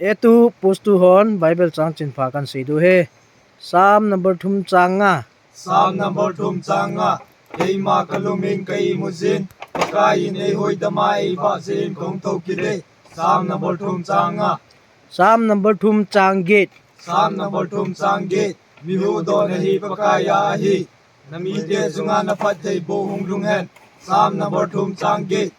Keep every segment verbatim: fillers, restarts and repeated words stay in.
Etu post tu hon Bible chang chin pha kan sei du he. Psalm number thum chang nga. Psalm number thum chang nga. Keima kalungin ka imujin, Pakaiyin eihoidama eivahjin kahung thou kit e. Psalm number thum chang nga. Psalm number thum chang get. Psalm number thum chang get. Mihuhdohna hi Pakaiya ahi. Namite chunga naphattheiboh hung lhung hen. Psalm number thum chang get.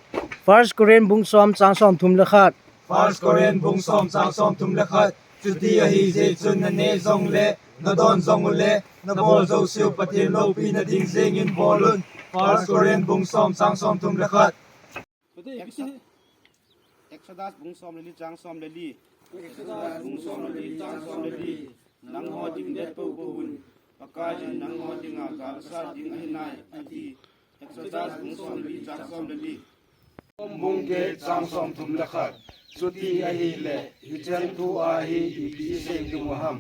First Corinth bung som chang som thum le khat. First Corinth bung som chang som thum le khat. Chuti ahijeh chun naneh jongle, nadon jong ule, nabol jouseu Pathen loupina ding jengin bol un. First Corinth bung som chang som thum le khat. Exodus bung som le li chang som le li. Exodus bung som le li chang som le li. Nangho dingdet poupou un. Pakaiyin nangho dinga gal asat ding ahi nai, ati. Exodus bung som le li chang som le li. Rom bung get chang som thum le khat. Chuti ahile, hicheng thu a hi ipi isei ding u ham?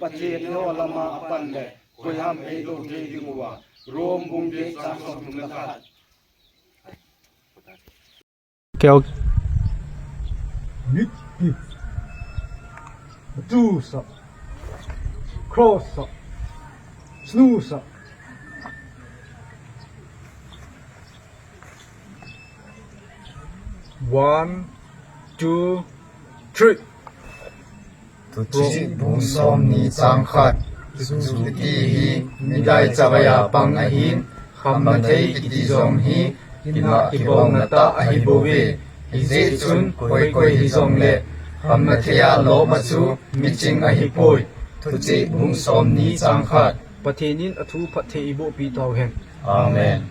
Pathen eiho lama apan le, koi ham eidoh thei ding uva? Rom bung get chang som thum le khat. Keo. Mit pi. Tu sa. Cross sa. Snu sa. One, two, three. Thuchih bung somni chang khat. Chuti hi midai chavai a pang ahin, khamna thei kiti jong hi hinlah kibongna tah ahi bouve. Hijeh chun koi koi hijongle khamna thei a loma chu miching ahipoi. Thuchih bung somni chang khat. Pathen in athu phatthei eibohpi tauhen. Amen.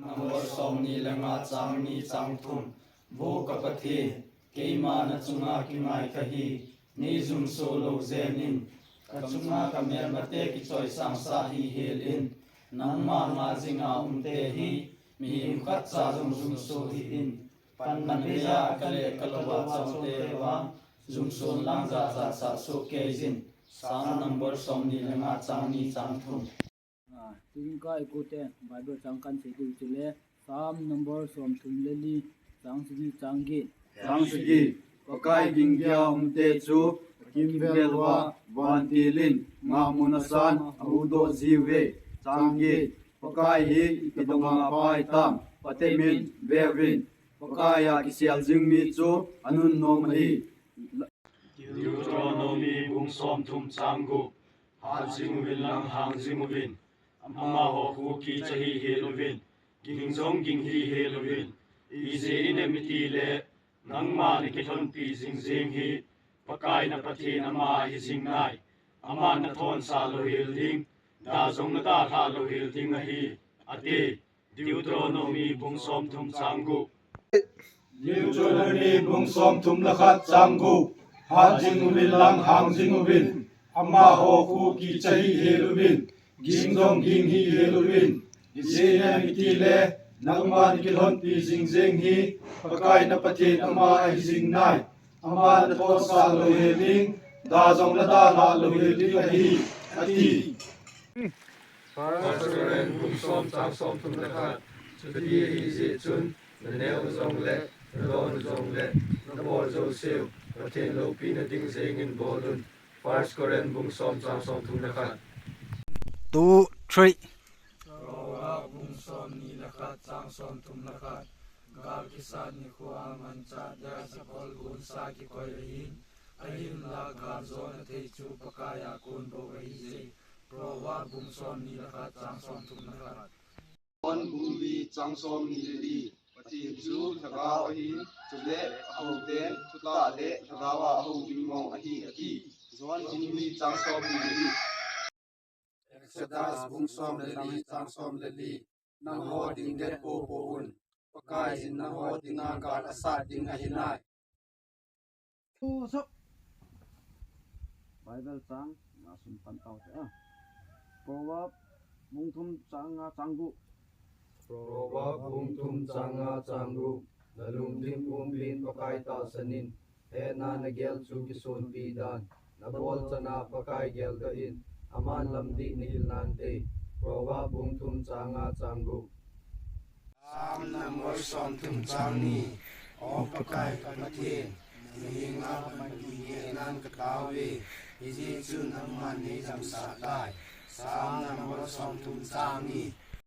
Number somni le nga chang ni chang thum. Vo ka Pathen, keima na chunga kingai kahi, nei jumso lou jeng in, ka chunga ka melmate kichoisang sah hi hel in, nangma nga jinga umte hi, mihem khatcha jong jumso hih in, panna beiya ka le ka lou a chaote vang, jumson lang jachat sah soh kei jin. Psalm number somni le nga chang ni chang thum. Ah, tujingkah i kote Bible chang kan sei diu chule, Psalm number som thum le li, chang sagi, chang get. Chang sagi. Pakai gingia umte chu, akimvel uva, vantil in, ngahmun asan, ahuhdoh jiuve. Chang get. Pakai hi, i kidonga pai tam, patemin, veuvin. Pakai a kisel jing mi chu, anunnom ahi. Deuteronomy bung som thum chang gup. Hat jing uvin lang hang jing uvin. Amaho khu kicha hih hel uvin. Ging jong ging hih hel uvin. Ijeh inem itile, nangma na kilhonpi jing jeng hi, Pakai na Pathen ama ahi jing nai. Aman na thonsah lou hel ding, da jong na dalhah lou hel ding ahi, ati. Deuteronomy bung som thum chang gup. Deuteronomy bung som thum le khat chang gup. Hat jing uvin lang hang jing uvin. Amaho khu kicha hih hel uvin. Ging jong ging hih hel uvin. Ijeh inem itile, nangma na kilhonpi jing jeng hi, Pakai na Pathen ama ahi jing nai. Aman na thonsah lou hel ding, da jong na dalhah lou hel ding ahi, ati. First Corinth bung som chang som thum le khat. Chuti ahijeh chun, naneh u jongle, nadon u jongle, nabol jouseu Pathen loupina ding jengin bol un. First Corinth bung som chang som thum le khat. Two, three. Proverb bung somni le khat chang som thum le khat. Gal kisat nikho a manchah dia sakol gonsa kikoi ahin, ahinla gal jona thei chu Pakai a kon bou ahije. Proverb bung somni le khat chang som thum le khat. John bung li chang somni le li. Pathen chu Lhagao ahin, chule ahou ten thutah le Lhagao a ahou ding mong ahi, ati. John bung li chang somni le li. Exodus bung som le li chang som le li. Nangho dingdet poupou un. Pakaiyin nangho dinga gal asat ding ahi nai. Thusoh. Bible chang, nga sum pan tau te a. Proverb, bung thum chang nga chang gup. Proverb, bung thum chang nga chang gup. Na lungthim pumpin Pakai tahsan in. Hetna na gel chu kisonpi dan. Na bol chana Pakai geldoh in. Aman lamdih na hil nante. Proverb, bung thum chang nga chang gup. Psalm number som thum chang ni. O Pakai ka Pathen, Nahenga panpi ngehnan katao ve, hijeh chun aman neidamsah tai. Psalm number somthum chang ni.